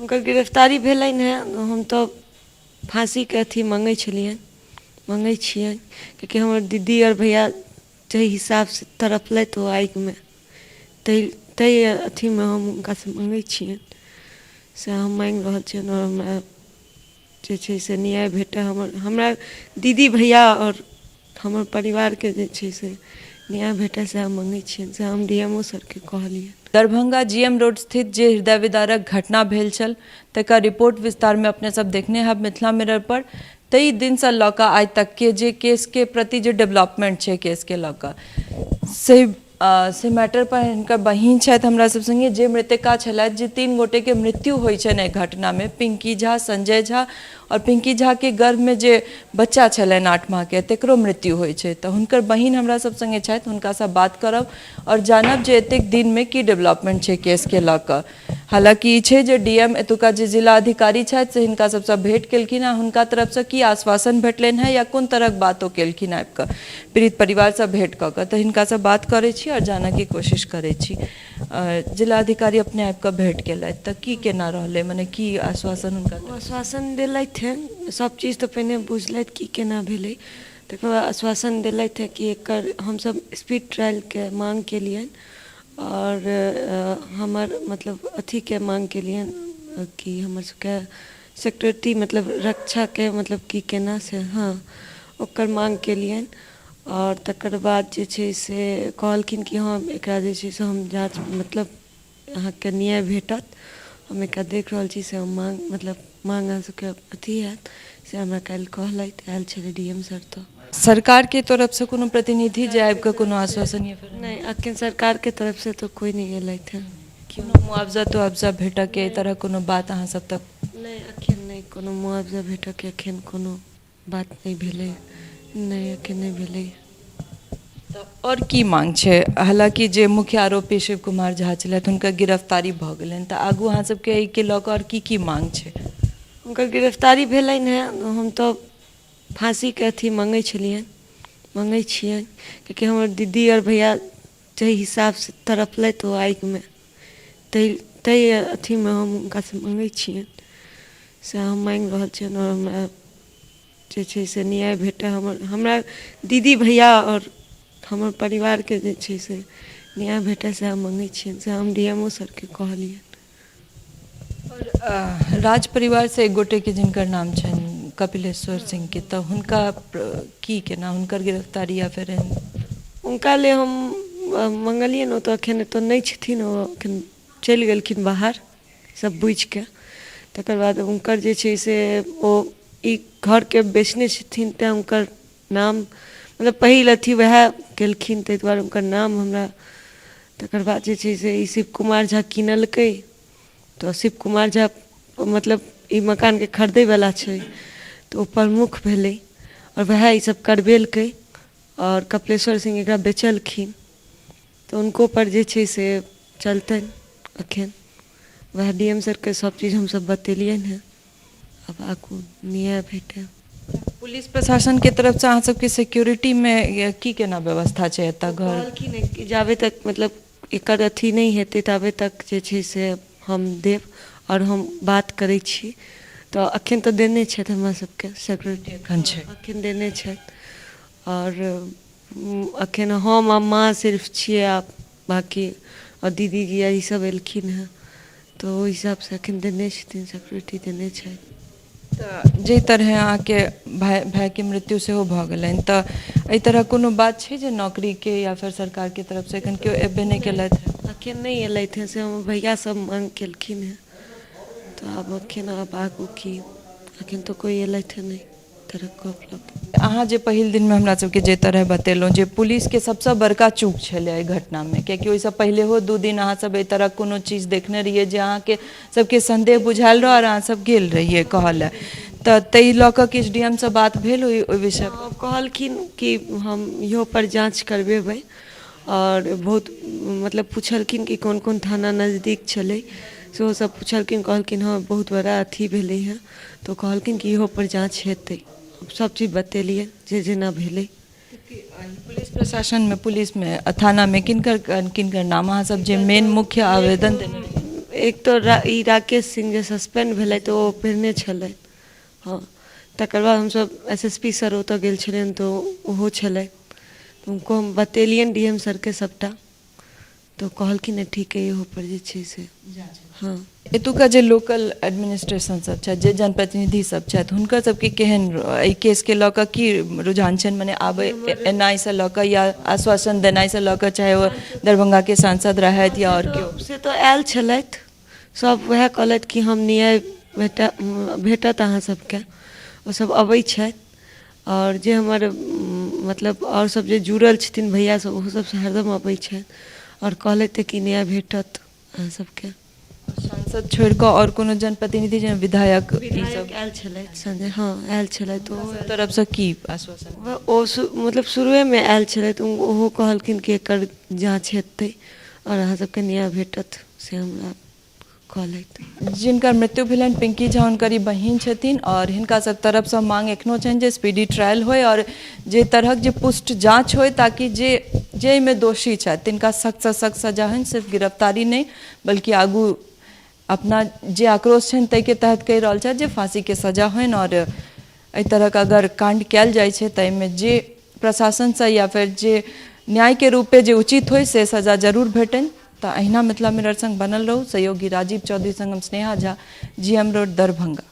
हुनकर गिरफ्तारी भेलनि हेँ। हम तऽ फाँसीके अथी मङ्गै छलियनि, मङ्गै छियनि, किएकि हमर दीदी आओर भैया जाहि हिसाबसँ तड़पलथि ओ आगिमे, ताहि ताहि अथीमे हम हुनकासँ मङ्गै छियनि। से हम माँगि रहल छियनि आओर हमरा जे छै से न्याय भेटय। हमर हमरा दीदी भैया आओर हमर परिवारके जे छै से न्याय भेटय, सएह मङ्गै छियनि। सएह हम डी एम ओ सरके कहलियनि। दरभंगा जीएम रोड स्थित जे हृदय विदारक घटना भेल छल तकर रिपोर्ट विस्तारमे अपने सब देखने हैब मिथिला मिरर पर। ताहि दिनसँ लऽ कऽ आइ तकके जे केसके प्रति जे डेवलपमेंट छै केसके लऽ कऽ से से मैटर पर हिनकर बहिन छथि हमरा सब संगे जे मृतका छलथि, जे 3 गोटेके मृत्यु होइ छनि एहि घटनामे, पिंकी झा, संजय झा आओर पिंकी झाके गर्भमे जे बच्चा छलनि 8 माहके तकरो मृत्यु होइ छै। तऽ हुनकर बहिन हमरा सब संगे छथि, हुनकासँ बात करब आओर जानब जे एतेक दिनमे की डेवलपमेंट छै केसके लऽ कऽ। हालाँकि ई छै जे डी एम एतुका जे जिला अधिकारी छथि से हिनका सबसँ भेंट केलखिन आ हुनका तरफसँ की आश्वासन भेटलनि हेँ या कोन तरहक बात ओ केलखिन आबि कऽ पीड़ित परिवारसँ भेंट कऽ कऽ, तऽ हिनकासँ बात करै छी आओर जानऽके कोशिश करै छी। जिला अधिकारी अपने आबि कऽ भेंट केलथि तऽ की केना रहलै, मने की आश्वासन हुनका? आश्वासन देलथि हेँ, सब चीज तऽ पहिने बुझलथि की केना भेलै, तकर बाद आश्वासन देलथि हेँ कि एकर हमसब स्पीड ट्रायलके माँग केलियनि आओर हमर मतलब अथीके माँग केलियनि कि हमर सबके सिक्योरिटी मतलब रक्षाके मतलब की केना से, हँ, ओकर माँग केलियनि। आओर तकर बाद जे छै से कहलखिन कि हँ, एकरा जे छै से हम जाँच मतलब अहाँके न्याय भेटत, हम एकरा देख रहल छी, से हम माँग मतलब माँग अहाँ सबके अथी हैत, से हमरा काल्हि कहलथि, आयल छलै डी एम सर। तऽ सरकारके तरफसँ कोनो प्रतिनिधि जे आबि कऽ कोनो आश्वासन या फेर? नहि, अखन सरकारके तरफसँ तऽ कोइ नहि एलथि हँ। कोनो मुआवजा तुआवजा भेटऽके एहि तरहक कोनो बात अहाँ सब तक? नहि, अखन नहि कोनो मुआवजा भेटऽके अखन कोनो बात नहि भेलै, नहि, अखन नहि भेलै। तऽ आओर की मांग छै? हालाँकि जे मुख्य आरोपी शिव कुमार झा छलथि हुनकर गिरफ्तारी भऽ गेलनि, तऽ आगू अहाँ सबके एहिके लऽ कऽ आओर की की मांग छै? हुनकर गिरफ्तारी भेलनि हेँ। हम तऽ फाँसीके अथी मङ्गै छलियनि, मङ्गै छियनि, किएकि हमर दीदी आओर भैया जाहि हिसाबसँ तड़पलथि ओ आगिमे, ताहि ताहि अथीमे हम हुनकासँ मङ्गै छियनि। से हम माँगि रहल छियनि आओर हमरा जे छै से न्याय भेटय। हमर हमरा दीदी भैया आओर हमर परिवारके जे छै से न्याय भेटय, सएह मङ्गै छियनि। सएह हम डी एम ओ सरके कहलियनि। आओर राज परिवारसँ एक गोटेके जिनकर नाम छनि कपिलेश्वर सिंहके, तऽ हुनका की केना हुनकर गिरफ्तारी या फेर एहन? हुनका ले हम मङ्गलियनि, ओ तऽ एखन एतऽ नहि छथिन, ओ एखन चलि गेलखिन बाहर सब बुझिके। तकर बाद हुनकर जे छै से ओ ई घरके बेचने छथिन, तेँ हुनकर नाम मतलब पहिल अथी वएह केलखिन, ताहि दुआरे हुनकर नाम हमरा। तकर बाद जे छै से ई शिव कुमार झा किनलकै, तऽ शिव कुमार झा मतलब ई मकानके खरिदैवला छै, तऽ ओ प्रमुख भेलै आओर वएह ईसब करबेलकै आओर कपिलेश्वर सिंह एकरा बेचलखिन, तऽ हुनकोपर जे छै से चलतनि। एखन वएह डी एम सरके सबचीज हमसब बतेलियनि हेँ, आब आगू न्याय भेटय। पुलिस प्रशासन के तरफ से अहाँ सबके सिक्योरिटी में की केना व्यवस्था छै एतऽ घर? कहलखिन कि जाबे तक मतलब एकर अथी नहि हेतै ताबे तक जे छै से हम देब आओर हम बात करै छी। तऽ अखन तऽ देने छथि हमरा सबके सिक्योरिटी, एखन छै, अखन देने छथि। आओर अखन हम आ माँ सिर्फ छियै आ बाँकी आओर दीदी जी ई सब एलखिन हेँ, तऽ ओहि हिसाबसँ एखन देने छथिन, सिक्योरिटी देने छथि। तऽ जाहि तरहे अहाँके भाय भायके मृत्यु सेहो भऽ गेलनि, तऽ एहि तरहक कोनो बात छै जे नौकरीके या फेर सरकारके तरफसँ एखन केओ एबे नहि केलथि हेँ? एखन नहि एलथि हेँ, से हमर भैया सब माँग केलखिन हेँ, तऽ आब एखन आब आगू की, एखन तऽ कोइ एलथि हेँ नहि। तरहक गप लऽ कऽ। अहाँ जे पहिल दिनमे हमरा सबके जे तरह बतेलहुँ जे पुलिसके सबसँ बड़का चूक छलै एहि घटनामे, कियाकि ओहिसँ पहिलेहो 2 दिन अहाँ सब एहि तरहक कोनो चीज देखने रहियै जे अहाँके सबके सन्देह बुझायल रहए आओर अहाँ सब गेल रहियै कहऽ लए, तऽ ताहि लऽ कऽ किछु डी एम सँ बात भेल ओहि विषय पर? कहलखिन कि हम इहो पर जाँच करबेबै आओर बहुत मतलब पुछलखिन कि कोन कोन थाना नजदीक छलै, सेहो सब पुछलखिन। कहलखिन हँ, बहुत बड़ा अथी भेलै हँ, तऽ ओ कहलखिन कि इहोपर जाँच हेतै। सब चीज बतेलियै जे जेना भेलै। पुलिस प्रशासनमे, पुलिसमे, थानामे किनकर किनकर नाम अहाँ सब जे मेन मुख्य आवेदन देने रहियै? एक तऽ ई राकेश सिंह जे सस्पेंड भेलै तऽ ओ पहिरने छलै। हँ, तकर बाद हमसभ एस एस पी सर ओतऽ गेल छलियनि तऽ ओहो छलै, तऽ हुनको हम बतेलियनि डी एम सरके सभटा, तऽ ओ कहलखिन नहि ठीक अइ, इहोपर जे छै से। हँ, एतुका जे लोकल एडमिनिस्ट्रेशन सब छथि, जे जनप्रतिनिधि सब छथि, हुनकर सबके केहन एहि केसके लऽ कऽ की रुझान छनि? मने आबै एनाइसँ लऽ कऽ या आश्वासन देनाइसँ लऽ कऽ, चाहे ओ दरभंगाके सांसद रहथि या आओर केओ। से तऽ आयल छलथि सब, वएह कहलथि कि हम न्याय भेटत अहाँ सबके। ओ सब अबै छथि, आओर जे हमर मतलब आओर सब जे जुड़ल छथिन भैया सब, ओहो सब हरदम अबै छथि आओर कहलथि कि न्याय भेटत अहाँ सबके। सांसद छोड़ि कऽ आओर कोनो जनप्रतिनिधि, जेना विधायक, ई सब? आयल छलथि संजय, हँ, आयल छलथि ओ। तरफसँ की आश्वासन? ओ मतलब शुरुएमे आयल छलथि, ओहो कहलखिन कि एकर जाँच हेतै आओर अहाँ सबके न्याय भेटत, से हमरा कहलथि। जिनकर मृत्यु भेलनि पिंकी झा, हुनकर ई बहिन छथिन, आओर हिनका सब तरफसँ मांग एखनो छनि जे स्पीडी ट्रायल होय आओर जे तरहक जे पुष्ट जाँच होय, ताकि जे जे एहिमे दोषी छथि तिनका सख्तसँ सख्त सजा होइन, सिर्फ गिरफ्तारी नहि, बल्कि आगू अपना जे आक्रोश छनि ताहिके तहत कहि रहल छथि जे फाँसीके सजा होइन। आओर एहि तरहक अगर काण्ड कयल जाइ छै तऽ एहिमे जे प्रशासनसँ या फेर जे न्यायके रूपे जे उचित होइ से सजा जरूर भेटनि। तऽ अहिना मिथिला मिरर संग बनल रहू। सहयोगी राजीव चौधरी संग हम स्नेहा झा, जीएम रोड, दरभंगा।